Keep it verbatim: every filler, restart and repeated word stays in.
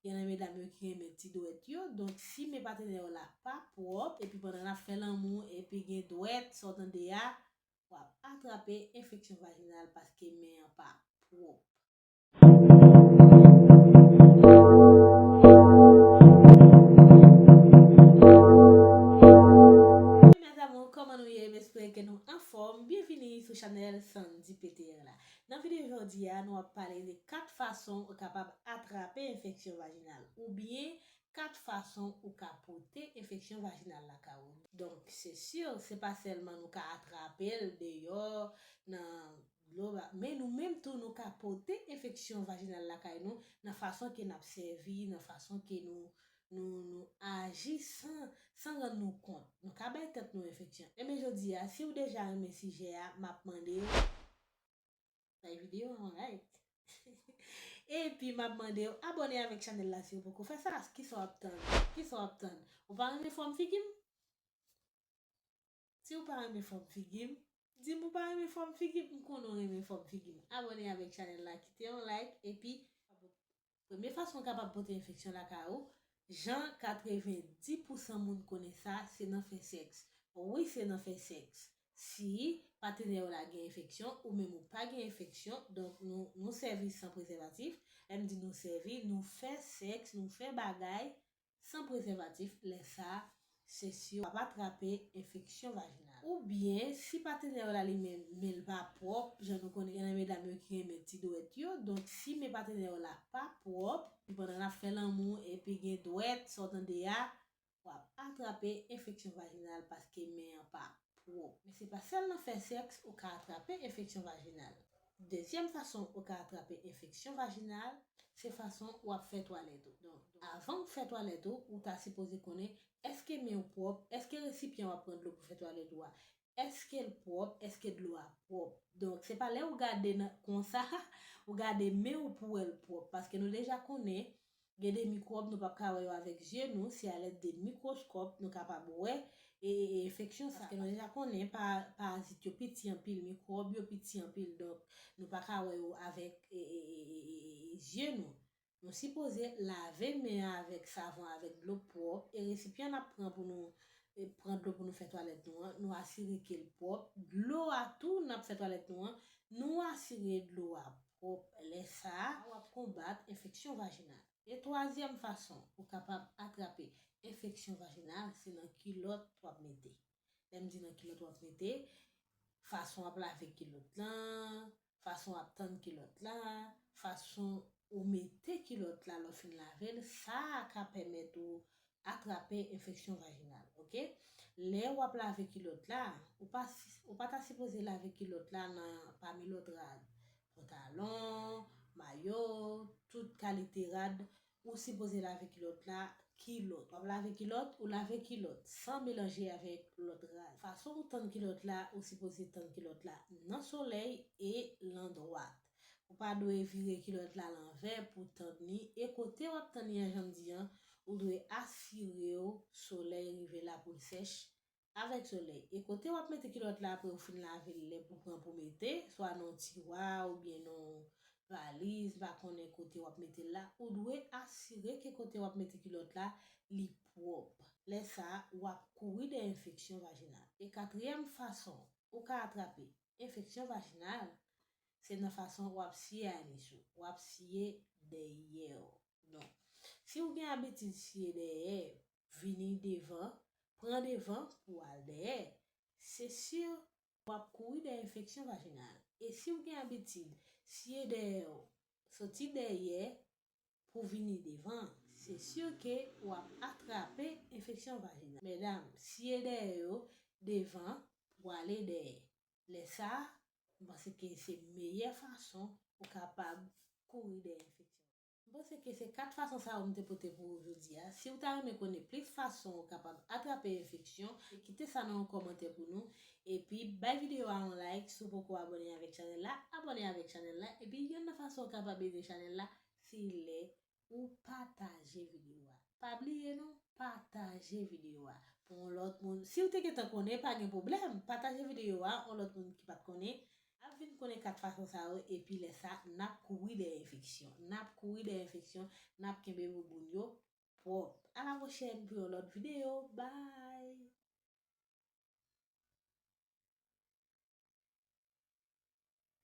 Gen nan medam yo ki renmen ti dwèt yo. Donk, si men patenè w la pa pwòp, epi pandan n ap fè lanmou, epi gen dwèt, sa w tande a, w ap atrape enfeksyon vajinal paske men an pa pwòp. Mes amours, kòman nou ye? M espere ke nou anfòm. Byenvini sou chanèl Sandy P T R la. Nan videyo jodi a, nou ap pale de kat fason ou kapab atrape enfeksyon vajinal, oubyen kat fason ou ka pote enfeksyon vajinal lakay ou. Donk, se si, se pa sèlman nou ka atrape l deyò, nan dlo, men nou menm tou, nou ka pote enfeksyon vajinal lakay nou nan fason ke n ap sèvi, nan fason ke nou, nou, nou aji san, san rann nou kont. Nou ka bay tèt nou enfeksyon. Enben, jodi a, si w deja renmen sijè a, m ap mande w bay videyo a yon like. Epi m ap mande w abòne avèk chanèl la si w poko fè sa. Kisa w ap tann? Kisa w ap tann? Ou pa renmen fòm figi m? Si w pa renmen fòm figi m, di m ou pa renmen fòm figi m. M konnen w renmen fòm figi m. Abòne avèk chanèl la, kite yon like, epi premye fason w kapab pote enfeksyon lakay ou, jan katrevenndis pousan moun konnen sa, se nan fè sèks. Wi, se nan fè sèks. Si patenè w la gen enfeksyon, ou menm ou pa gen enfeksyon, donk nou, nou sèvi san prezèvatif. Lè m di nou sèvi, nou fè sèks, nou fè bagay san prezèvatif, lè sa, se si w ap atrape enfeksyon vajinal. Oubyen, si patenè w la li menm, men l pa pwòp, jan nou konnen gen nan medam yo ki renmen ti dwèt yo, donk si men patenè w la pa pwòp, pandan n ap fè lanmou, epi gen dwèt, sa w tande a, w ap atrape enfeksyon vajinal paske men an pa pwòp. Men se pa sèl nan fè sèks ou ka atrape enfeksyon vajinal. Dezyèm fason ou ka atrape enfeksyon vajinal, se fason w ap fè twalèt ou. Donk, avan w fè twalèt ou, ou ta sipoze konnen èske men w pwòp, èske resipyan w ap pran dlo pou fè twalèt ou a, èske l pwòp, èske dlo a pwòp. Donk, se pa lè ou gade nan, konsa, ou gade men w pou wè l pwòp, paske nou deja konnen gen de mikwòb nou p ap ka wè yo avèk zye nou, se alèd de mikwoskòp nou kapab wè e, e, e enfeksyon sa. Paske nou deja konnen pa, parazit yo piti anpil, mikwòb yo piti anpil, donk nou pa ka wè yo avèk e, e, e, e, e, e zye nou. Nou sipoze lave men an avèk savon, avèk dlo pwòp, e resipyan n ap pran pou nou, e, pran dlo pou nou fè twalèt nou an, nou asire ke l pwòp. Dlo a tou n ap fè twalèt nou an, nou asire dlo a pwòp. Lè sa a, w ap konbat enfeksyon vajinal. E twazyèm fason ou kapab atrape enfeksyon vajinal, se nan kilòt w ap mete. Lè m di nan kilòt w ap mete, fason w ap lave kilòt lan, fason w ap tann kilòt la, fason ou mete kilòt la lè w fin lave l, sa a ka pèmèt ou atrape enfeksyon vajinal, oke? Lè w ap lave kilòt la, ou pa, si- ou pa ta sipoze lave kilòt la nan pami lòt rad, pantalon, mayo, tout kalite rad, ou sipoze lave kilòt la, kilòt. W ap lave kilòt, ou lave kilòt san melanje avèk lòt rad. Fason ou tann kilòt la, ou sipoze tann kilòt la nan solèy e landwat. Ou pa dwe vire kilòt la lanvè pou tann li, e kote w ap tann li an, jan m di an, ou dwe asire w solèy rive la pou l sèch avèk solèy. E kote w ap mete kilòt la apre ou fin lave l, lè pou pran pou mete, swa nan yon tiwa oubyen nan yon valiz, m pa konnen kote w ap mete l la, ou dwe asire ke kote w ap mete kilòt la, li pwòp. Lè sa a, w ap kouri dèyè enfeksyon vajinal. E katriyèm fason ou ka atrape enfeksyon vajinal, se nan fason w ap siye anis ou, w ap siye dèyè w. Donk, si w gen abitid siye dèyè, vini devan, pran devan pou w al dèyè, se si w ap kouri dèyè enfeksyon vajinal. E si w gen abitid siye dèyè w, soti dèyè pou vini devan, se si ke w ap atrape enfeksyon vajinal. Medam, siye dèyè yo devan pou ale dèyè. Lè sa a, m panse ke se meyè fason ou kapab kouri dèyè enfeksyon. M panse ke se kat fason sa yo m te pote pou ou jodi a. Si w ta renmen konnen plis fason ou kapab atrape enfeksyon, kite sa nan yon kòmantè pou nou. Epi, bay videyo a yon like. Si w poko abòne avèk chanèl la, abòne avèk chanèl la. Epi, yonn nan fason ou kapab ede chanèl la, se lè ou pataje videyo a. Pa bliye non, pataje videyo a pou yon lòt moun. Si w te gentan konnen, pa gen pwoblèm. Pataje videyo a yon lòt moun ki pa t konnen. Vin konnen kat fason sa yo, epi lè sa, n ap kouri dèyè enfeksyon. N ap kouri dèyè enfeksyon, n ap kenbe bouboun yo pwòp. A la pwochèn pou yon lòt videyo. Bye!